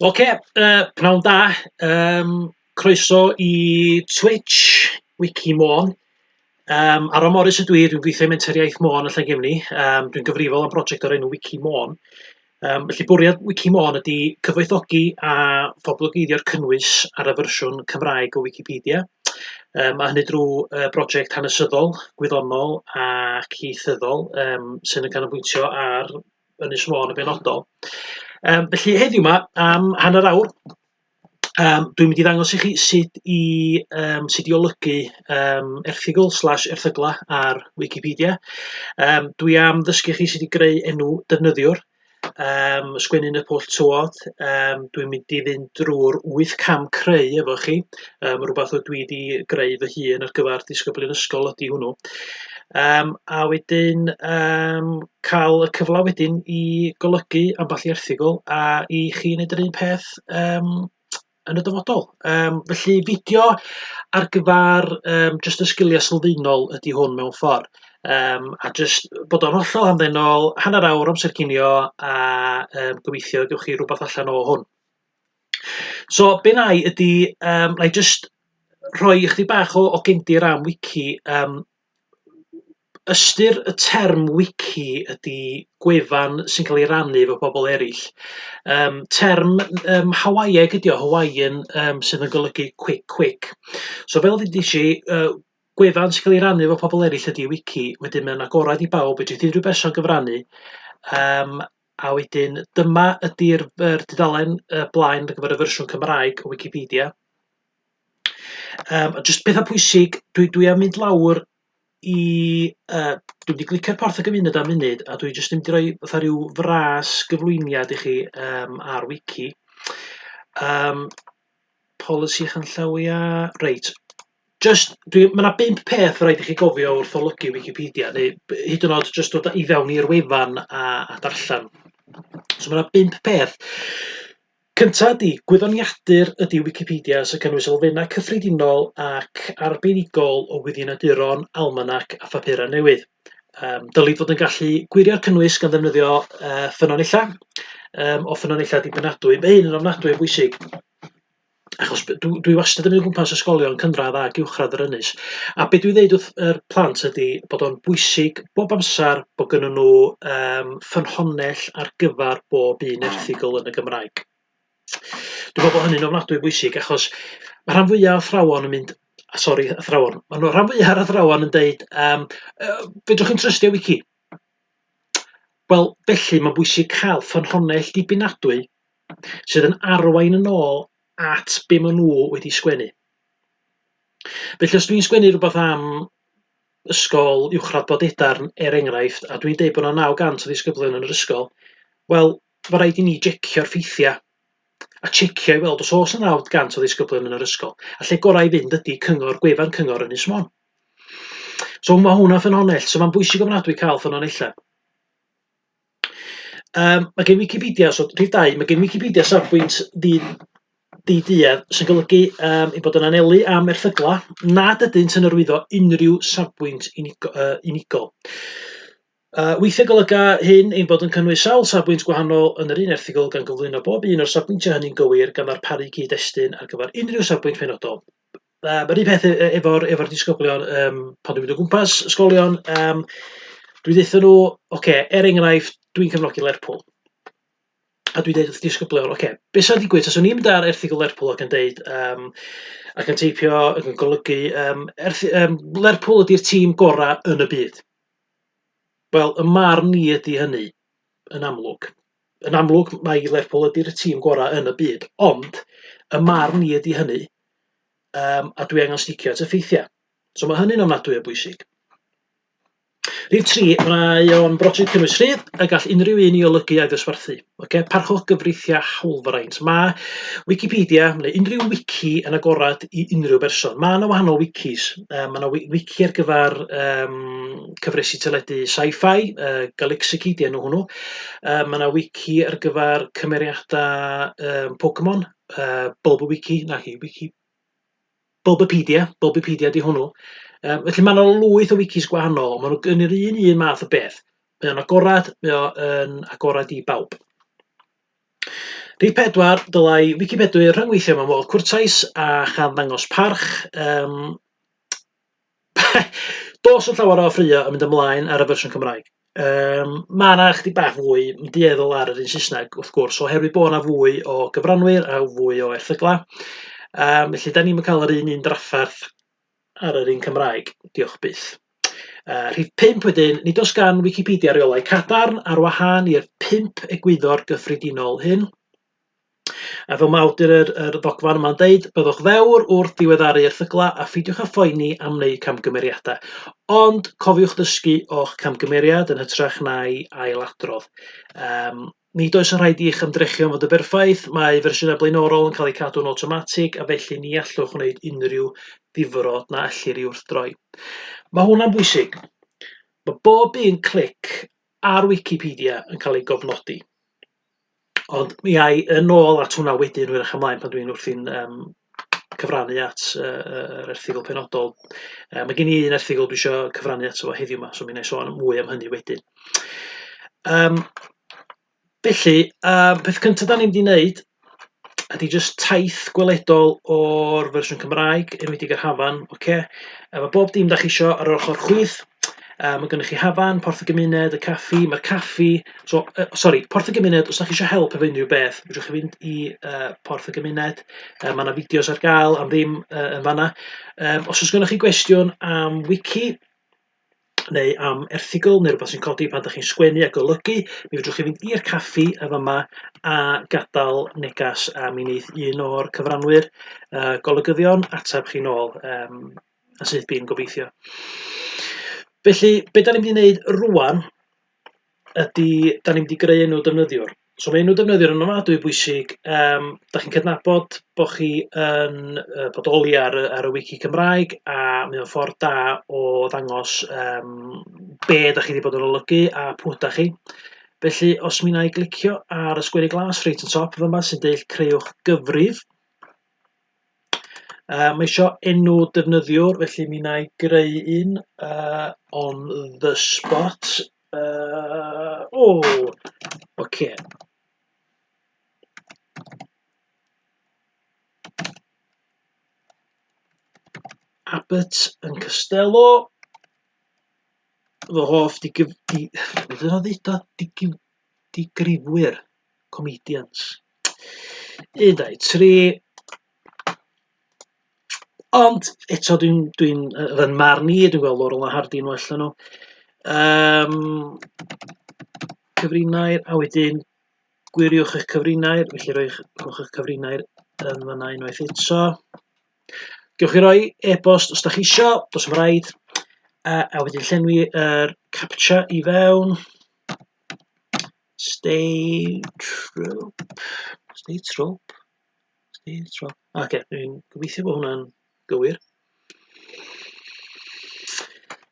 Oce, pnawn da. Croeso i Twitch, Wici Môn. Aron Morris ydw i, dwi'n gweithio i Menter Iaith Môn yn Llangefni. Dwi'n gyfrifol am brosiect o'r enw Wici Môn. Felly bwriad Wici Môn ydy cyfoethogi a phoblogeiddio'r cynnwys ar y fersiwn Cymraeg o Wicipedia. A hynny drwy brosiect hanesyddol, gwyddonol ac ieithyddol sydd yn canolbwyntio ar Ynys Môn yn benodol. Felly heddiw 'ma am hanner awr dwi'n mynd i ddangos i chi sut i yym sut i olygu yym erthygl slash erthygla ar Wicipedia. Dwi am ddysgu chi sut i greu enw defnyddiwr, sgwennu yn y pwll tywod, dwi'n mynd i fynd drwy'r 8 cam creu efo chi, rwbath o dwi 'di greu fy hun ar gyfer disgyblion ysgol ydi hwnnw. A wedyn ca'l y cyfla wedyn i golygu ambell i erthygl a i chi neud yr un peth yn y dyfodol. Felly fideo ar gyfar jyst y sgilia sylfaenol ydi hwn mewn ffor. A jyst bod o'n hollol hamddenol, hanner awr amser cinio a gobeithio gewch chi rwbath allan o hwn. So be 'na i ydi 'nai jyst rhoi chydig bach o gefndir am wici ystyr y term wici ydi gwefan sy'n ca'l ei rannu efo pobol erill. Term Hawaieg ydi o Hawaiian sydd yn golygu quick quick. So fel ddeudais i gwefan sy'n ca'l ei rannu efo pobol erill ydi wici, wedyn mae o'n agorad i bawb fedrith unrhyw berson gyfrannu a wedyn dyma ydi'r yr dudalen blaen ar gyfer y fersiwn Cymraeg o Wicipedia. A jyst petha pwysig, dwi am mynd lawr i dwi mynd i glicio'r porth y gymuned am munud a dwi jyst yn mynd i roi fatha ryw fras gyflwyniad i chi ar wici. Polisi chanllawia, reit. Jyst, dwi, ma' 'na 5 peth rhaid i chi gofio wrth olygu Wicipedia neu hyd yn oed jyst dod i fewn i'r wefan a darllen. So ma' 'na 5 peth. Cynta ydi gwyddoniadur ydi Wicipedia sy'n cynnwys elfennau cyffredinol ac arbenigol o wyddiaduron, almanac a phapura newydd. Dylid fod yn gallu gwirio'r cynnwys gan ddefnyddio ffynonellau o ffynonellau dibynadwy. Mae hyn yn ofnadwy o bwysig achos dwi wastad yn mynd o gwmpas ysgolion cynradd ac uwchradd yr ynys, a be dwi'n ddeud wrth yr plant ydi bod o'n bwysig bob amsar bod gynnyn nhw ffynhonnell ar gyfar bob un erthygl yn y Gymraeg. Dwi'n meddwl bod hynny'n ofnadwy o bwysig achos ma' rhan fwya o athrawon yn mynd, sori athrawon, ma' nhw rhan fwya o'r athrawon yn deud fedrwch chi'm trystio wici. Wel felly ma'n bwysig cael ffynhonnell dibynadwy sydd yn arwain yn ôl at be maen nhw wedi sgwennu. Felly os dwi'n sgwennu rhywbeth am ysgol uwchradd Bodedarn er enghraifft a dwi'n deud bod 'na 900 o ddisgyblion yn yr ysgol, wel ma' raid i ni jecio'r ffeithia a checio i weld os o's 'na 900 o ddisgyblion yn yr ysgol. A lle gorau i fynd ydi cyngor gwefan Cyngor Ynys Môn. So ma' hwnna ffynhonnell, so ma'n bwysig ofnadwy cael ffynonellau. Ma' gen Wicipedia, so rhif 2, ma' gen Wicipedia safbwynt ddi-duedd sy'n golygu ei bod yn anelu am erthygla nad ydynt yn arwyddo unrhyw safbwynt unigol. Weithiau golyga hyn ein bod yn cynnwys sawl safbwynt gwahanol yn yr un erthygl gan gyflwyno bob un o'r safbwyntiau hynny'n gywir gan ddarparu cyd-destun ar gyfer unrhyw safbwynt penodol. Ma'r un peth efo'r efo disgyblion pan dwi'n mynd o gwmpas ysgolion, dwi'n deutha nhw, oce, er enghraifft, dwi'n cefnogi Lerpwl. A dwi'n deud wrth disgyblion, oce, be sy'n digwydd taswn i'n mynd ar erthygl Lerpwl ac yn deud, ac yn teipio, ac yn golygu, Lerpwl ydy'r tîm gorau yn y byd. Wel, y marn i ydy hynny, yn amlwg. Yn amlwg, mae Lerpwl ydy'r tîm gorau yn y byd, ond y marn i ydy hynny, a dwi angen sticio at y ffeithiau. So mae hynny'n ofnadwy o bwysig. Rhif 3, mae o'n brosiect cynnwys rhydd a gall unrhyw un i olygu a'i ddosbarthu. Okay? Parchwch gyfreithiau hawlfraint. Mae Wikipedia neu unrhyw wiki yn agorad i unrhyw berson. Mae yna wahanol wikis. Mae yna wiki ar gyfer cyfresi teledu sci-fi, Galaxy di enw hwnnw. Mae yna wiki ar gyfer cymeriadau Pokemon, Bulbawiki, na hi, wiki Bulbapedia, Bulbapedia di hwnnw. Felly mae yna lwyth o wikis gwahanol, ond maen nhw yn yr un math o beth. Mae o'n agorad, mae o'n agorad i bawb. Rhif 4, dylai Wicipedwyr rhyngweithio mewn modd cwrtais a chan ddangos parch. Um, dos yn llawer o ffrio yn mynd ymlaen ar y fersiwn Cymraeg. Um, mae yna chydig bach fwy yn dueddol ar yr un Saesneg, wrth gwrs, oherwydd bod yna fwy o gyfranwyr a fwy o erthyglau. Um, felly, da ni'n cael yr un un drafferth ar yr un Cymraeg, diolch byth. Rhif 5 wedyn, nid oes gan Wikipedia reolau cadarn ar wahân i'r pump egwyddor gyffredinol hyn. A fel mae awdur yr, yr ddogfen yma'n deud, byddwch ddewr wrth ddiweddaru erthyglau a pheidiwch â phoeni am wneud camgymeriadau. Ond cofiwch ddysgu o'ch camgymeriad yn hytrach na'i ailadrodd. Um, Nid oes yn rhaid i'ch ymdrechion fod yn berffaith, mae fersiynau blaenorol yn cael eu cadw'n awtomatig a felly ni allwch wneud unrhyw ddifrod na ellir ei wrthdroi. Mae hwnna'n bwysig. Mae bob un clic ar Wikipedia yn cael ei gofnodi. Ond mi ai yn ôl at hwnna wedyn hwyrach ymlaen pan dwi'n wrthi'n um, cyfrannu at yr erthygl penodol. Mae gen i un erthygl dwi eisiau cyfrannu ato fo heddiw 'ma, so mi wna i sôn mwy am hynny wedyn. Um, felly, um, peth cyntaf da ni'n mynd i wneud ydy jyst taith gweledol o'r fersiwn Cymraeg, enwedig yr hafan, oce? Okay? Mae bob dim da chi isio ar yr ochr chwith, mae gennych chi hafan, Porth y Gymuned, y caffi, mae'r caffi, so, sori, Porth y Gymuned, os da chi eisiau help efo unrhyw beth, fedrwch chi fynd i Porth y Gymuned, mae yna fideos ar gael am ddim yn fanna. Os oes gennych chi gwestiwn am wiki, neu am erthygl neu rhywbeth sy'n codi pan ydych chi'n sgwennu a golygu, mi fedrwch chi fynd i'r caffi yn fama a gadael negas a mi wneith un o'r cyfranwyr golygyddion ateb chi nôl um, yn syth bin gobeithio. Felly, be da ni'n mynd i wneud rwan ydy, da ni'n mynd i greu enw defnyddiwr. So mae enw defnyddiwr yn ofnadwy bwysig. Um, da chi'n cydnabod bod chi yn uh, bodoli ar, ar y wiki Cymraeg a mae o'n ffordd da o ddangos um, be da chi wedi bod yn olygu a pwy da chi. Felly, os mi wna i glicio ar y sgweri glas reit yn top fyma sy'n deud creuwch gyfrif, Mae isio enw defnyddiwr, felly mi wna i greu un on the spot. O, oce. Abbott yn Costello. Fy hoff digyf... Di, beth oedd o'n ddeud o? Digyf, digrifwyr. Comedians. 1, 2, 3. Ond eto dwi'n dwi yn marn i, dwi'n gweld Laurel a Hardy yn well na nhw. Um, cyfrinair, a wedyn gwiriwch eich cyfrinair, felly roi'ch, rhowch eich cyfrinair yn fanna unwaith eto. Gewch chi roi e-bost os da chi isio, does dim rhaid, a, a wedyn llenwi yr captcha i fewn. Stay trope. Stay trope. Stay trope. Oce, okay, dwi'n gobeithio bod hwnna'n gywir.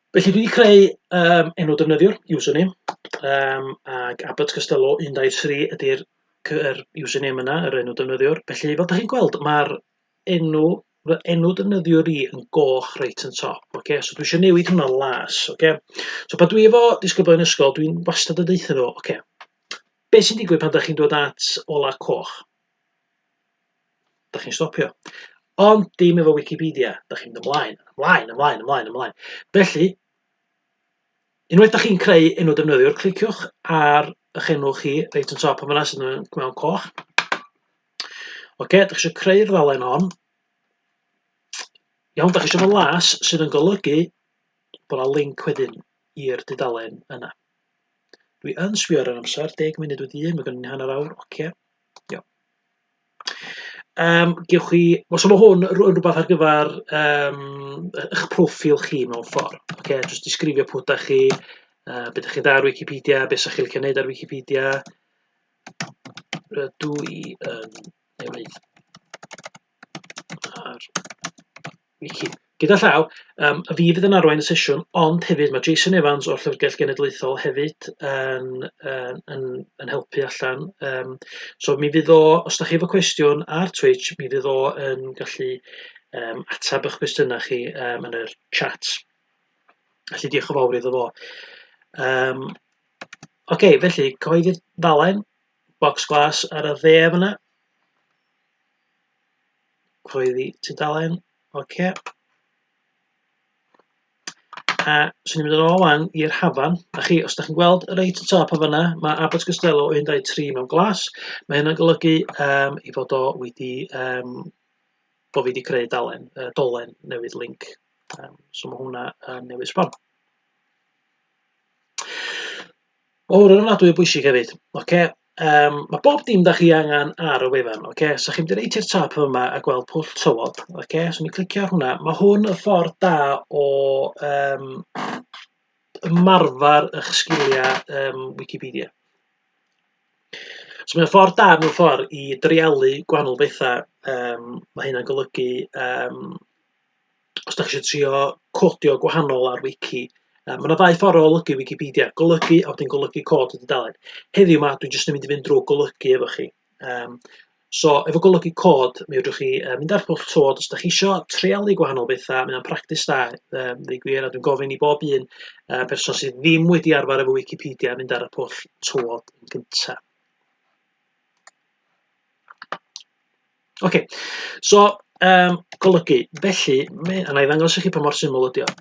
Felly dwi wedi creu um, enw defnyddiwr, username, um, ac Abbott Costello 123 ydy'r yr username yna, yr enw defnyddiwr. Felly, fel da chi'n gweld, mae'r enw, fy enw defnyddiwr i yn goch reit yn top, oce? So dwi eisiau newid hwnna'n las, oce? So pan dwi efo disgyblion ysgol, dwi'n wastad yn deutha nhw, oce, be sy'n digwydd pan da chi'n dod at ola coch? Da chi'n stopio. Ond dim efo Wikipedia, da chi'n mynd ymlaen, ymlaen, ymlaen, ymlaen, ymlaen. Felly, Unwaith da chi'n creu enw defnyddiwr, cliciwch ar eich enw chi reit yn top yn fan'na sydd yn mewn coch. Oce, da chi eisiau creu'r ddalen hon. Iawn, da chi eisiau fo las sydd yn golygu bod yna link wedyn i'r dudalen yna. Dwi yn sbio ar yr amser, 10 munud wedi un, mae gen i hanner awr, oce. Iawn. Um, gewch chi, so mae hwn yn rhywbeth ar gyfer um, eich proffil chi mewn ffordd. Okay, jyst disgrifio pwy da chi, beth ydych chi'n dda ar Wikipedia, beth sa'ch chi'n licio wneud ar Wikipedia. Rydw i yn newydd ar Wiki. Gyda llaw, um, fi fydd yn arwain y sesiwn, ond hefyd mae Jason Evans o'r Llyfrgell Genedlaethol hefyd yn, yn, yn, yn helpu allan. Um, so mi fydd o, os da chi efo cwestiwn ar Twitch, mi fydd o yn gallu um, ateb eich cwestiynau chi um, yn yr chat. Felly diolch yn fawr iddo fo. Um, Oce, okay, felly cyhoeddi'r ddalen, bocs glas ar y dde fyna. Cyhoeddi tudalen, oce. A swn i'n mynd yn ôl wan i'r hafan. A chi, os da chi'n gweld reit y top o fyna, mae Abbott Costello 1, 2, 3 mewn glas. Mae hynna'n golygu um, ei fod o wedi, um, bo fi wedi creu dalen, uh, dolen newydd link. Um, so mae hwnna yn newydd sbon. Ma' hwn yn ofnadwy o bwysig hefyd oce yym ma' bob dim 'dach chi angan ar y wefan oce so chi'n mynd reit i'r top yma a gweld pwll tywod oce so ni'n clicio ar hwnna ma' hwn y ffordd da o yym ymarfer 'ych sgilia yym Wicipedia. So mae o'n ffordd da mewn ffordd i dreialu gwahanol betha yym ma' hynna'n golygu yym os da chi eisiau trio codio gwahanol ar wiki ma' 'na ddau ffordd o olygu Wicipedia, golygu a wedyn golygu cod y dudalen. Heddiw 'ma dwi jyst yn mynd i fynd drwy golygu efo chi. Um, so efo golygu cod, mi fedrwch chi uh, mynd ar pwll tywod os da chi isio treialu gwahanol bethau, mae o'n practis da, um, ddeu gwir, a dwi'n gofyn i bob un uh, person sydd ddim wedi arfer efo Wikipedia mynd ar y pwll tywod yn gyntaf. Oce, so yym golygu. Felly, me- a wna i ddangos i chi pa mor syml ydi o.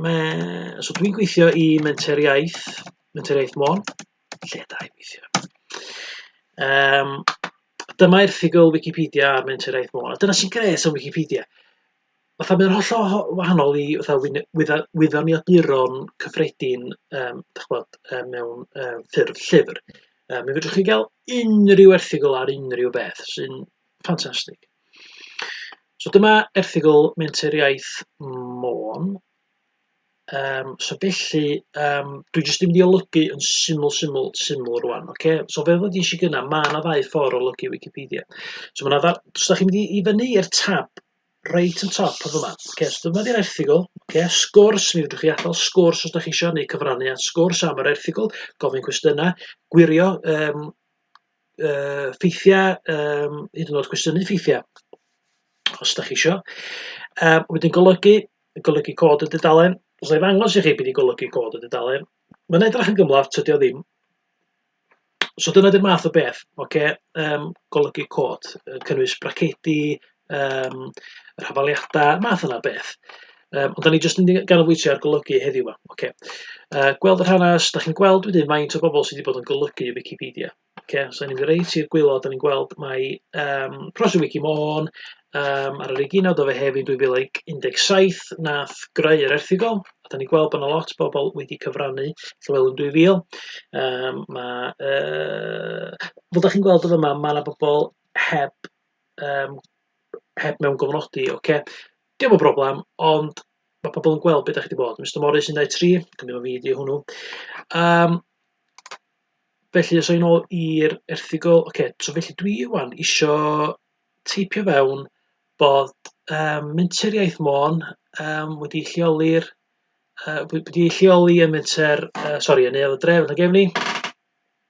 Me- so dwi'n gweithio i Menter Iaith, Menter Iaith Môn, lle da i weithio. Um, dyma erthygl Wikipedia ar Menter Iaith Môn, a dyna sy'n gres am Wikipedia. Fatha mae o'n hollol ho- wahanol i fatha wyn- wydda- wyddoniaduron cyffredin yym dych ch'mod yy mewn yy ffurf llyfr. Yy mi fedrwch chi gael unrhyw erthygl ar unrhyw beth sy'n ffantastig. So dyma erthygl Menter Iaith Môn. Yym so felly yym dwi jyst yn mynd i olygu yn syml syml syml rŵan oce? So fel ddeudais i gynna ma' 'na ddau ffordd o olygu Wicipedia. So ma' 'na dda- os 'dach chi'n mynd i i fyny i'r tab reit yn top o fyma. Oce, so dyma di'r erthygl. Oce, sgwrs, mi fedrwch chi adael sgwrs os da chi eisiau, neu cyfrannu at sgwrs am yr erthygl, gofyn cwestiynau, gwirio um, uh, ffeithiau, um, hyd yn oed cwestiynu ffeithiau, os da chi eisiau. Um, wedyn golygu, golygu cod y dudalen. Os na i ddangos i chi beth i golygu cod y dudalen. Mae'n edrych yn gymhleth, tydi o ddim. So dyna 'di'r math o beth oce yym golygu cod yy cynnwys bracedi yym yr hafaliada math yna o beth. Yym ond 'dan ni jyst yn mynd i ganolbwyntio ar golygu heddiw 'ma oce. Yy gweld yr hanes 'dach chi'n gweld wedyn faint o bobl sydd 'di bod yn golygu Wicipedia. Oce so ni'n mynd reit i'r gwaelod 'dan ni'n gweld mai yym Prosiect Wici Môn yym ar yr ugeinfed o Fehefin 2017 nath greu yr erthygl. A 'dan ni'n gweld bo' 'na lot o bobl wedi cyfrannu Llywelyn 2000 yym ma' yy fel 'dach chi'n gweld yn fyma ma' 'na bobl heb yym heb mewn gofnodi oce? Dio'm yn broblem ond ma' pobl yn gweld be' 'dach chi 'di bod. Mister Morris 1 2 3 cymryd ma' fi 'di hwnnw. Yym felly os â ni nôl i'r erthygl oce so felly dwi ŵan isio teipio fewn bod yym Menter Iaith Môn yym wedi lleoli'r yy wedi ei lleoli ym Menter yy sori yn Neuadd y Dref yn Llangefni.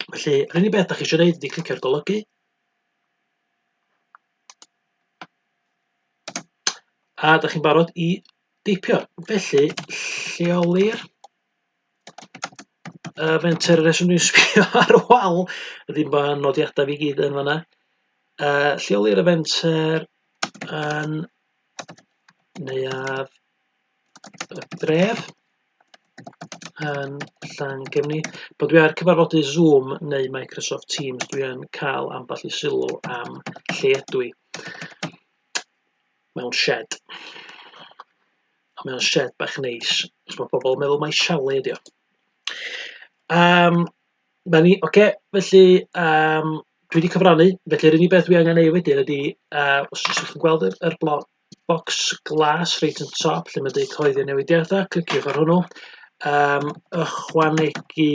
Felly yr unig beth 'dach chi isio neud ydi clicio'r golygu. A 'dach chi'n barod i deipio. Felly lleolir y fenter y reswm dwi'n sbio ar y wal ydi ma' nodiada fi gyd yn fanna. Yy lleolir y fenter yn neuadd y dref yn Llangefni. Pan dwi ar cyfarfodydd Zoom neu Microsoft Teams dwi yn cael ambell i sylw am lle ydw i. Mewn shed. A mae o'n shed bach neis, os mae pobl yn meddwl mai chalet ydi o. Um, na ni, oce, okay, felly um, dwi wedi cyfrannu, felly yr unig beth dwi angen neud wedyn ydy, uh, os ydych chi'n gweld yr, yr blog, bocs glas reit yn top lle mae'n dweud cyhoeddi newidiadau, cliciwch ar hwnnw. Um, ychwanegu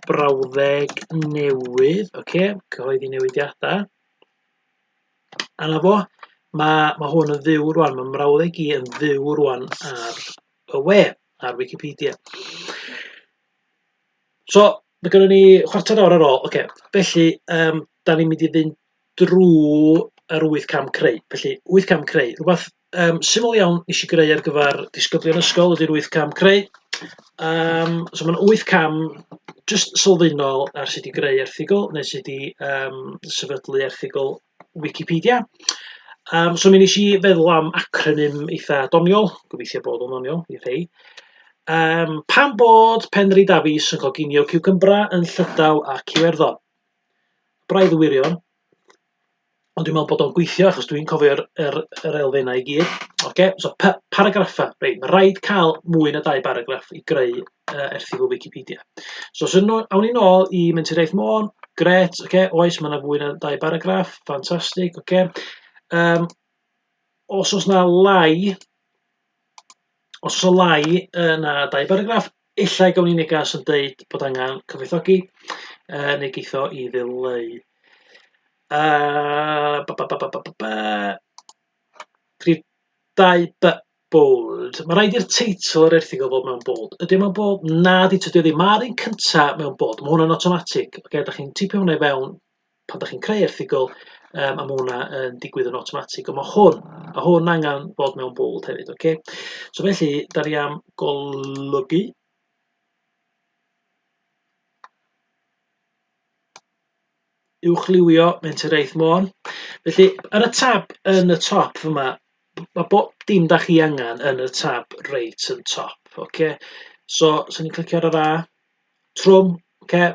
brawddeg newydd, oce, okay, cyhoeddi newidiadau. A 'na fo. Ma' ma' hwn yn fyw rŵan ma' mrawddeg i yn fyw rŵan ar y we ar Wicipedia. So ma' gynnon ni chwarter awr ar ôl oce felly yym 'dan ni'n mynd i fynd drw yr wyth cam creu. Felly wyth cam creu rwbath yym syml iawn nesh i greu ar gyfar disgyblion ysgol ydi'r wyth cam creu. Yym so ma'n wyth cam jyst sylfaenol ar sut i greu erthygl neu sut i yym sefydlu erthygl Wicipedia. So mi nes i feddwl am acronym eitha doniol, gobeithio bod o'n ddoniol i rhei. Pam bod Penri Davies yn coginio ciwcymbra yn Llydaw ac Iwerddon? Braidd yn wirion, ond dwi'n meddwl bod o'n gweithio achos dwi'n cofio'r yr, yr elfennau i gyd. Oce, so p paragraffa. Reit, mae rhaid cael mwy na dau baragraff i greu erthygl Wikipedia. So, so no, awn ni nôl i Menter Iaith Môn. Gret, oce, okay, oes, mae yna fwy na dau baragraff. Ffantastig, oce. Okay. Os oes na lai, os oes lai na dau baragraff, ella gawn ni negas yn deud bod angen cyfoethogi, neu geitho i ddileu. Ba, ba, ba, ba, ba, ba, ba. 3, 2, B, bold. Mae rhaid i'r teitl yr erthygl fod mewn bold. Ydy o mewn bold? Na, di tydi o ddim. Mae'r un cynta mewn bold. Mae hwnna'n automatic. Okay, da chi'n tipio hwnna i fewn pan da chi'n creu erthygl, a mae hwnna yn digwydd yn automatic. Ond mae hwn, mae hwn angen bod mewn bold hefyd. Okay? So felly, da ni am golygu. Uwchliwio Menter Iaith Môn. Felly, yn y tab yn y top yma, mae bob dim da chi angen yn y tab reit yn top. Okay? So, so ni'n clicio ar yr A, trwm, okay?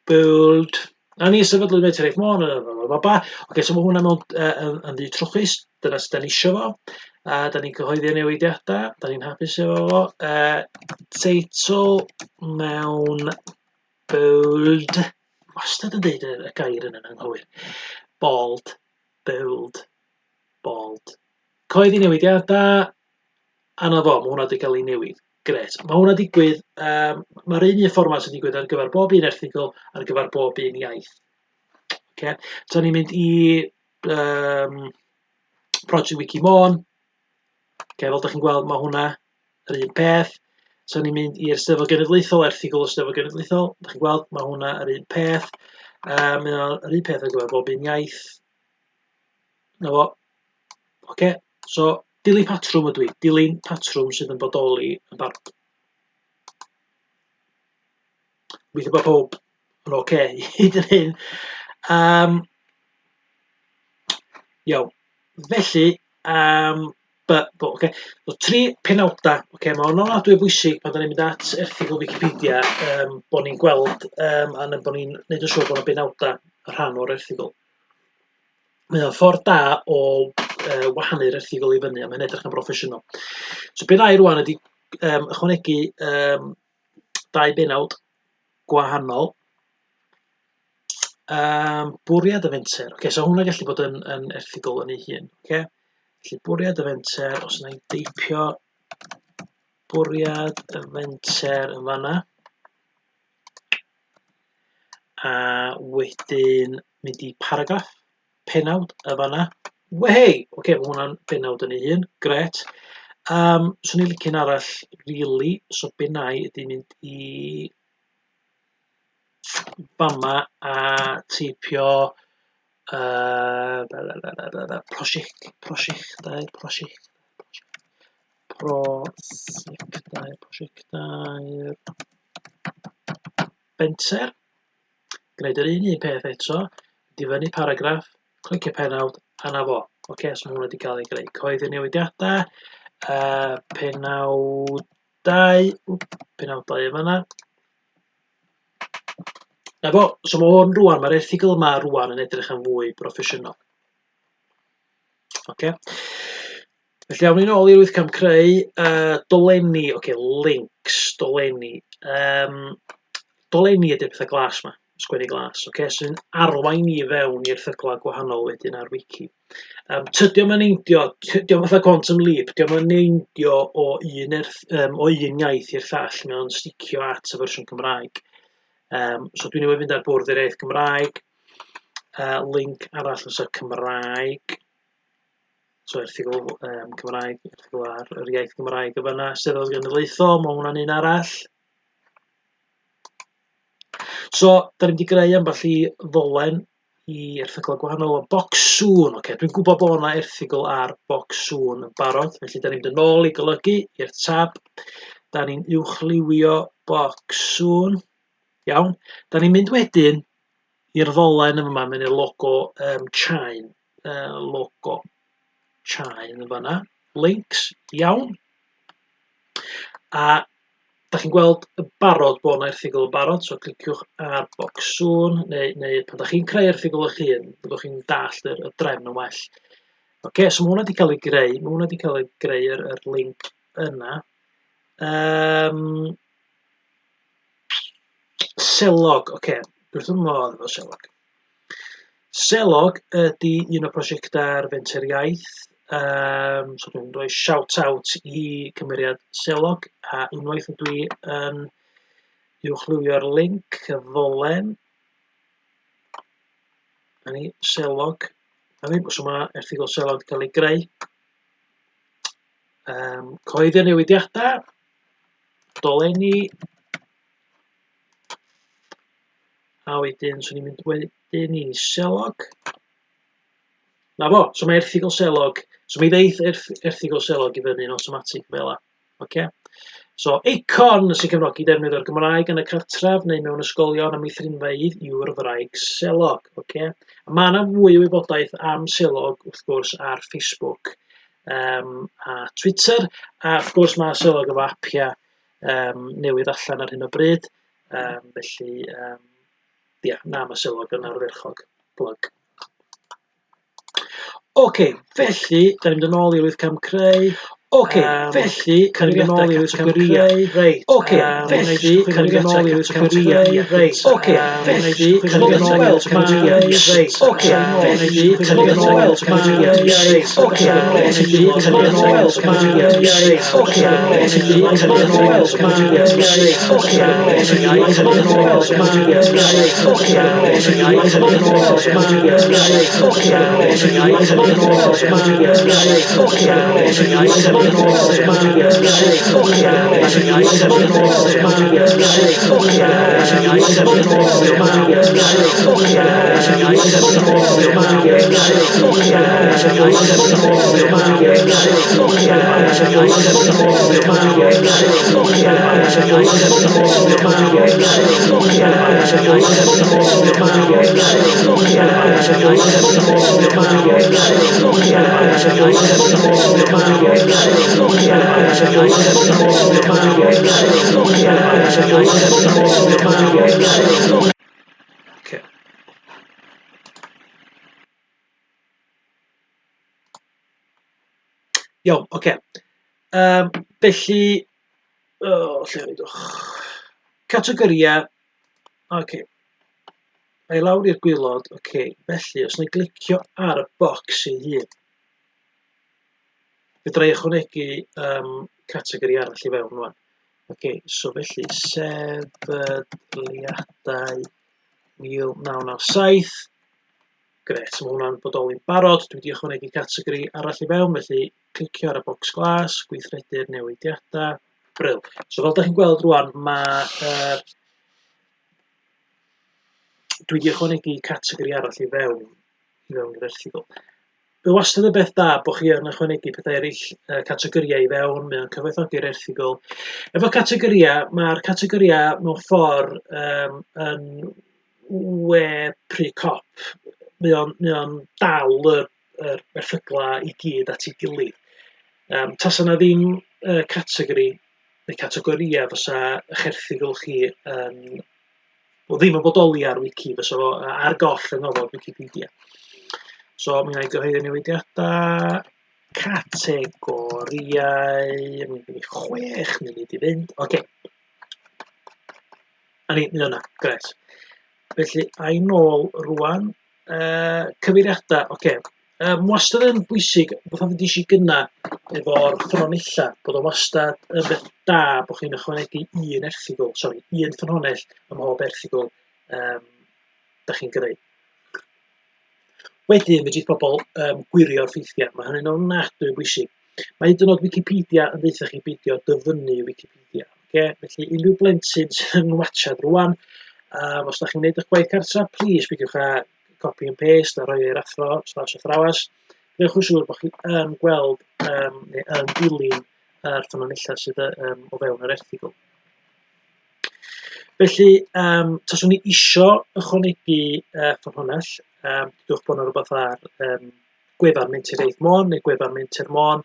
Bold. A ni sefydlu Menter Iaith Môn, bla bla bla bla. Okay, so mae hwnna mewn yn ddu trwchus, dyna sydd da ni isio fo. A da ni'n cyhoeddi newidiadau, da ni'n hapus efo fo. Teitl mewn bold. Wastad yn deud y, y gair yna'n anghywir. Bold, bold, bold. Coeddi newidiadau, a na fo, mae hwnna wedi cael ei newid. Gret. Mae hwnna digwydd, mae'r un un fformat yn digwydd ar gyfer bob un erthygl, ar gyfer bob un iaith. Okay. So ni'n mynd i Project Wiki Môn. Okay, fel ydych chi'n gweld, mae hwnna yr un peth. So ni'n mynd i'r Steddfod Genedlaethol, erthygl y Steddfod Genedlaethol. Ydych chi'n gweld, mae hwnna yr un peth. Mae o'n yr un peth ar gyfer bob un iaith. Na fo. Oce, okay. So dilyn patrwm ydw i. Dilyn patrwm sydd yn bodoli yn barod. Gobeithio bod pob yn oce okay, hyd yn hyn. Iawn. Felly, B, B, oce. So, tri penawda, oce, mae o'n ofnadwy o bwysig pan da ni'n mynd at erthygl Wikipedia bod ni'n gweld a bod ni'n neud yn siŵr bod yna benawda rhan o'r erthygl. Mae o'n ffordd da o wahanu'r erthygl i fyny a mae'n edrych yn broffesiynol. So be na i rwan ydy ychwanegu dau benawd gwahanol. Bwriad y fenter. Oce, so hwnna gallu bod yn, yn erthygl yn ei hun. Oce? Felly bwriad y fenter, os yna i deipio bwriad y fenter yn fanna. A wedyn mynd i paragraff, penawd y fanna. Wehei! Oce, mae hwnna'n benawd yn ei hun, gret. Swn i'n licio'n arall, really, so be na i ydy mynd i fama a teipio prosiect, prosiectau, prosiect, prosiectau, prosiectau'r fenter. Gwneud yr un un peth eto, difynnu paragraff, clicio penawd, a na fo. Oce, so mae hwnna wedi cael ei greu. Cyhoeddi'r newidiadau, penawdau, penawdau yn fanna. Na fo, so mae hwn rwan, mae'r erthygl yma rwan yn edrych yn fwy broffesiynol. Oce. Felly awn ni nôl i'r wyth cam creu, dolenni, oce, links, dolenni. Dolenni ydy'r pethau glas 'ma, sgwennu glas, oce, sy'n arwain ni fewn i erthyglau gwahanol wedyn ar wiki. Tydi o'm yn neindio, tydi o'm fatha Quantum Leap, dio'm yn neindio o un erth-, o un iaith i'r llall, mae o'n sticio at y fersiwn Cymraeg. So dwi newydd fynd ar bwrdd i'r iaith Gymraeg, link arall fysa Cymraeg, so erthygl Cymraeg, erthygl ar yr iaith Gymraeg yn fanna, Steddfod Genedlaethol, mae hwnna'n un arall. So, da ni'n mynd i greu ambell i ddolen i erthyglau gwahanol o bocs sŵn. Oce, dwi'n gwybod bod yna erthygl ar bocs sŵn yn barod, felly da ni'n mynd yn ôl i golygu i'r tab. Da ni'n uwchliwio bocs sŵn. Iawn. Da ni'n mynd wedyn i'r ddolen yma, mae'n i'r logo chain, logo. Chain yn fanna. Links, iawn. A da chi'n gweld yn barod bod yna erthygl yn barod, so cliciwch ar bocs sŵn, neu, neu pan da chi'n creu erthygl eich hun, byddwch chi'n dallt y, y drefn yn well. Oce, okay, so mae hwnna wedi cael ei greu, mae hwnna wedi cael ei greu yr, yr link yna. Um, selog, oce, okay. Dwi wrth fy modd efo selog. Selog ydy un o prosiectau'r Fenter Iaith, um, so dwi'n rhoi shout out i cymeriad Selog, a unwaith ydw i yn uwchlywio'r link, y ddolen, a ni, Selog, a ni, so mae erthygl Selog wedi cael ei greu. Um, cyhoeddi newidiadau, dolenni, A wedyn, swn i'n mynd wedyn i selog. Na fo, so mae erthygl selog, so mi ddeith erth, erthygl selog i fyny'n automatic fel la. Okay? So, eicon sy'n cefnogi defnydd o'r Gymraeg yn y cartref neu mewn ysgolion a meithrinfeydd yw'r ddraig selog. Okay? A mae yna fwy o wybodaeth am selog, wrth gwrs, ar Facebook um, a Twitter. A wrth gwrs mae selog efo apiau um, newydd allan ar hyn o bryd. Um, felly, um, ia, na, mae Selog yn ardderchog. Plug. Oce, okay, felly, da ni'n mynd yn ôl i'r wyth cam creu. Oce, okay, felly, da ni'n mynd yn ôl i'r wyth cam creu. Reit. Oce, okay, felly, da ni'n mynd yn ôl i'r wyth cam creu. Reit. Oce, okay, felly, da ni'n mynd yn ôl i'r wyth cam creu. Reit. Oce, felly, da ni'n mynd yn ôl i'r wyth cam creu. Reit. Oce, felly, da ni'n mynd yn ôl i'r wyth cam creu. Reit. Oce, felly, da ni'n mynd yn ôl i'r wyth cam creu. Okay. Iawn, oce. Okay. Um, felly, oh, lle o'n i dwch? Categoriau, oce. Okay. Mae lawr i'r gwylod, oce. Okay. Felly, os na glicio ar y bocs ei hun, fedra i ychwanegu um, categori arall i fewn rwan. Oce, okay, so felly, sefydliadau 1997, Grêt, mae hwnna'n bodoli'n barod. Dwi wedi ychwanegu categori arall i fewn, felly clicio ar y bocs glas, gweithredu'r newidiadau, bril. So fel da chi'n gweld rwan, mae uh, dwi wedi ychwanegu categori arall i fewn i fewn i'r erthygl. Mae wastad yn beth da bod chi yn ychwanegu pethau eraill, uh, categoriau i fewn, mae o'n cyfoethogi'r erthygl. Efo categoriau, mae'r categoriau mewn ffordd um, yn we pry cop. Mae o'n, mae o'n dal yr, yr erthygla i gyd at ei gilydd. Um, tasa na ddim uh, categori neu categoria fysa eich erthygl chi yn wel, ddim yn bodoli ar wiki, fysa fo ar goll yng ngofod Wikipedia. So, mi wna i gyhoeddi newidiadau, categoriau, mi gen i 6 munud i fynd. Oce. Okay. A ni, mae yna, gret. Felly, a i nôl rwan. Uh, cyfeiriadau, oce. Okay. Um, wastad yn bwysig, fatha ddeudais i gynna efo'r ffynonella, bod o wastad yn beth da bod chi'n ychwanegu un erthygl, sori, un ffynhonnell ym mhob erthygl um, da chi'n greu. Wedyn, fedrith pobl um, gwirio'r ffeithiau. Mae hynny'n ofnadwy o bwysig. Mae hyd yn oed Wikipedia yn deutha chi beidio dyfynnu Wikipedia. Okay? Felly, unrhyw blentyn sydd yn watchad rwan, um, os da chi'n gwneud eich gwaith cartra, please peidiwch â copy and paste a rhoi i'r athro slash athrawes. Gwnewch yn siŵr bod chi yn gweld um, neu yn dilyn yr ffynonellau sydd um, o fewn yr erthygl. Felly, um, taswn i isio ychwanegu uh, ffynhonnell, um, dwch bod yna rhywbeth ar um, gwefan Menter Iaith Môn neu gwefan Menter Môn.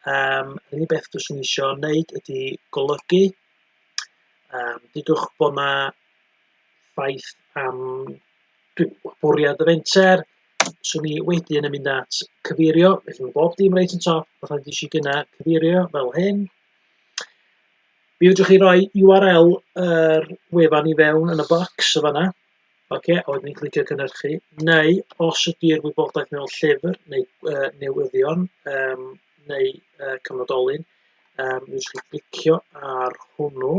Yr unig beth fyswn i isio wneud ydy golygu. Dudwch bod 'na ffaith am dwi'n gwybod, bwriad y fenter. 'Swn i wedyn yn mynd at cyfeirio, felly mae bob dim reit yn top, fatha ddeudais i gynna, cyfeirio fel hyn. Mi fedrwch chi roi URL yr wefan i fewn yn y bocs y fanna. Oce, a wedyn clicio cynhyrchu. Neu, os ydy'r wybodaeth mewn llyfr neu newyddion neu cyfnodolyn, mi fedrwch chi glicio ar hwnnw.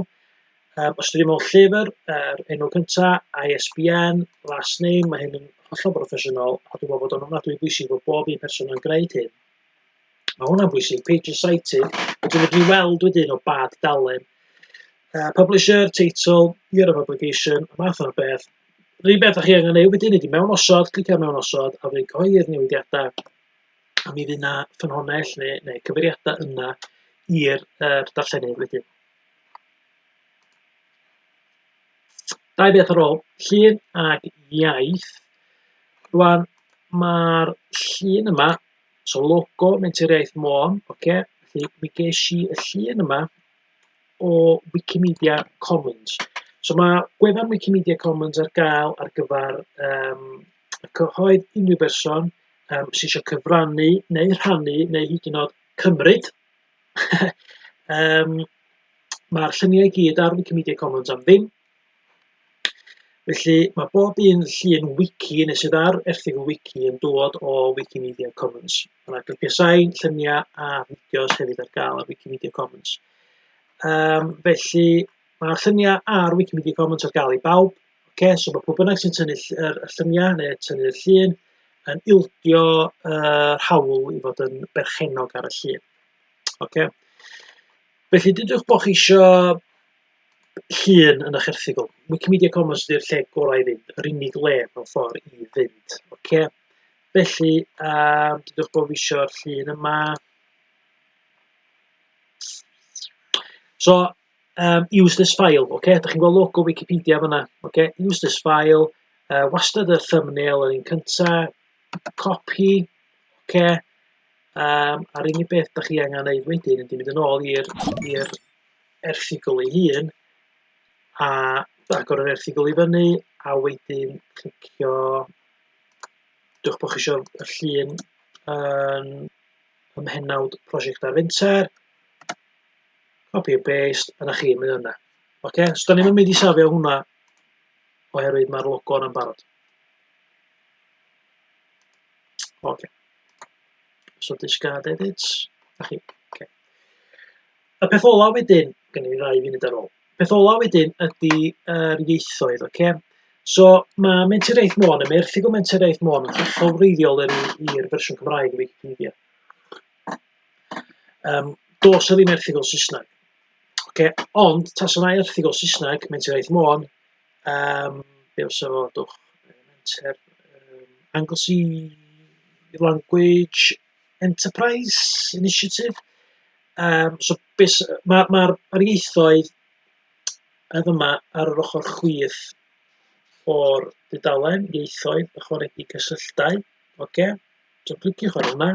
Os ydy mewn llyfr, yr enw cynta, ISBN, last name, mae hyn yn hollol broffesiynol, a dwi'n meddwl bod o'n ofnadwy bwysig bod bob un person yn gwneud hyn. Mae hwnna'n bwysig, pages cited, wedyn fedrwn ni weld wedyn o ba dudalen. Publisher, teitl, year of publication, y math o'r beth. Yr un beth â chi angen neud wedyn ydy mewn osod, clicio ar mewn osod, a fydd cyhoeddi'r newidiadau, a mi fydd yna ffynhonnell neu cyfeiriadau yna i'r darllenydd wedyn. Dau beth ar ôl, llun ac iaith. Rwan, mae'r llun yma, so logo Menter Iaith Môn, oce, felly mi ges i y llun yma o Wikimedia Commons. So mae gwefan Wikimedia Commons ar gael ar gyfer y cyhoedd, unrhyw berson sydd eisiau cyfrannu neu rhannu neu hyd yn oed cymryd. Mae'r lluniau i gyd ar Wikimedia Commons am ddim. Felly mae bob un llun wiki neu sydd ar erthygl wiki yn dod o Wikimedia Commons. Mae yna clipiau sain, lluniau a fideos hefyd ar gael ar Wikimedia Commons. Felly mae'r lluniau ar Wikimedia Commons ar gael i bawb. Okay, so mae pwy bynnag sy'n tynnu yr lluniau neu tynnu'r llun yn ildio yr hawl i fod yn berchennog ar y llun. Okay. Felly dydwch bod chi eisiau llun yn eich erthygl. Wikimedia Commons ydy'r lle gorau i fynd, yr unig le mewn ffordd i fynd. Okay? Felly, dydwch bod fi eisiau'r llun yma. So, use this file, okay? Dych chi'n gweld logo Wikipedia fyna, okay? Use this file, wastad y thumbnail yr un cynta, copy, okay? A'r unig beth dych chi angen neud wedyn ydy mynd yn ôl i'r erthygl ei hun a agor yr erthygl i fyny a wedyn clicio dwch bod chi eisiau y llun yn ym mhennawd prosiect ar fenter copy and paste yna chi mae yna oce so da ni'n mynd i safio hwnna oherwydd mae'r logo yna'n barod oce so discard edit na chi oce Y peth ola wedyn, gen i ddau funud ar ôl. Peth ola wedyn ydy yr ieithoedd, oce? So mae Menter Iaith Môn, neu mae erthygl Menter Iaith Môn yn hollol wreiddiol i'r fersiwn Cymraeg o Wikipedia. Does 'na ddim erthygl Saesneg. Oce, ond tasa 'na erthygl Saesneg, Menter Iaith Môn, be fysa fo, dwch, Menter, Anglesey Language Enterprise Initiative. So be s- ma' ma'r ma'r ieithoedd yn fyma ar yr ochr chwith o'r dudalen, ieithoedd, ychwanegu cysylltau, oce? So cliciwch ar hwnna.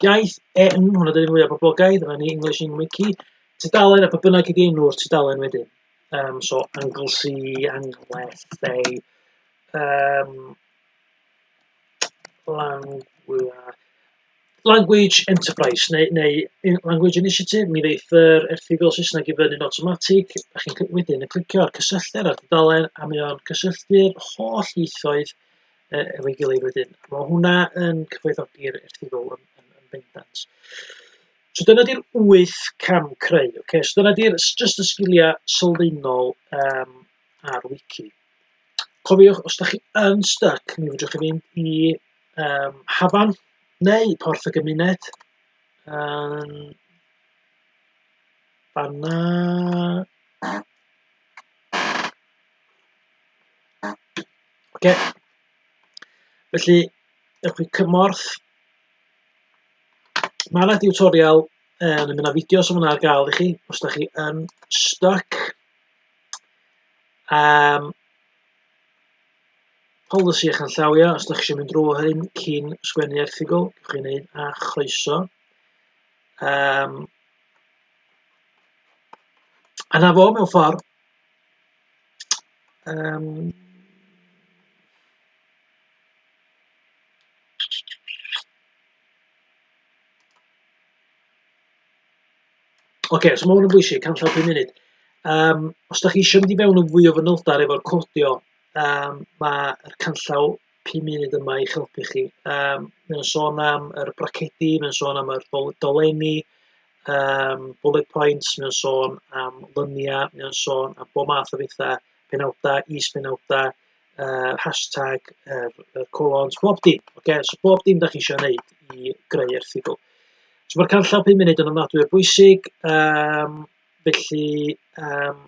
Iaith EN, hwnna dy'r un fwyaf poblogaidd, yna ni English in Wiki. Tudalen, a pa bynnag ydi enw'r tudalen wedyn. So Anglesey, Anglesey, Language Enterprise neu, neu Language Initiative, mi ddeith yr erthygl Saesneg i fyny'n automatic, a chi'n wedyn yn clicio ar cysylltiad ar dudalen, a mae o'n cysylltu'r holl ieithoedd efo'i gilydd wedyn. Mae hwnna yn cyfoethogi'r erthygl yn bendant. So dyna di'r 8 cam creu, okay? So dyna di'r just y sgiliau sylfaenol ar wiki. Cofiwch, os da chi yn stuck, mi fedrwch chi fynd i Hafan neu Porth y Gymuned. Fanna. Oce. Felly, ewch i cymorth. Mae yna diwtorial, mae yna fideos yma ar gael i chi, os da chi yn stuck. Polisi a chanllawiau, os da chi eisiau mynd drwy hyn cyn sgwennu erthygl, gewch chi wneud a chroeso. Um, a na fo mewn ffordd. Um, Oce, so ma' hwn yn bwysig, canllaw 5 munud. Um, os da chi eisiau mynd i fewn yn fwy o fanylder efo'r codio, um, mae'r canllaw 5 munud yma i'ch helpu chi. Um, mae'n sôn am yr bracedi, mae'n sôn am yr dolenni, um, bullet points, mae'n sôn am lyniau, mae'n sôn am bob math o bethau, penawdau, is-penawdau, uh, hashtag, yr, yr colons, bob dim. Okay? So bob dim da chi eisiau gwneud i greu erthygl. So mae'r canllaw 5 munud yn ofnadwy o bwysig, um, felly um,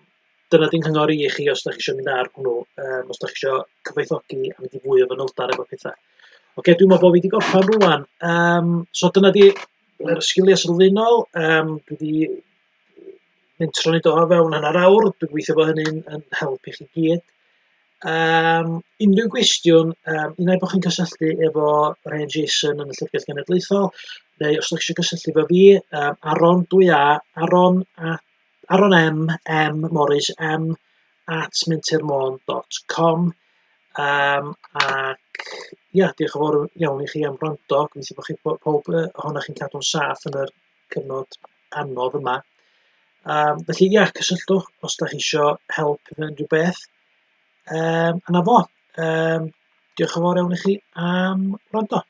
dyna di'n nghyngor i chi os da chi eisiau mynd ar hwnnw, um, os da chi eisiau cyfoethogi a mynd i fwy o fanylder efo pethau. Oce, okay, dwi'n meddwl bod fi wedi gorffen rwan. Um, so dyna di yr sgiliau sylfaenol. Um, dwi wedi mentro neud o o fewn hanner awr, dwi'n gobeithio bod hynny'n yn help i chi gyd. Um, unrhyw gwestiwn, um, unai bod chi'n cysylltu efo Ryan Jason yn y Llyfrgell Genedlaethol, neu os ydych chi eisiau cysylltu efo fi, um, Aron 2A, Aron, a, Aron M, M Morris, M at mentermôn.com. Um, ac ia, diolch yn fawr iawn i chi am wrando. Gobeithio bod chi pob ohonoch chi'n cadw'n saff yn yr cyfnod anodd yma. Um, felly ia, cysylltwch os da chi eisiau help efo unrhyw beth. Um, a na fo. Um, diolch yn fawr iawn i chi am wrando.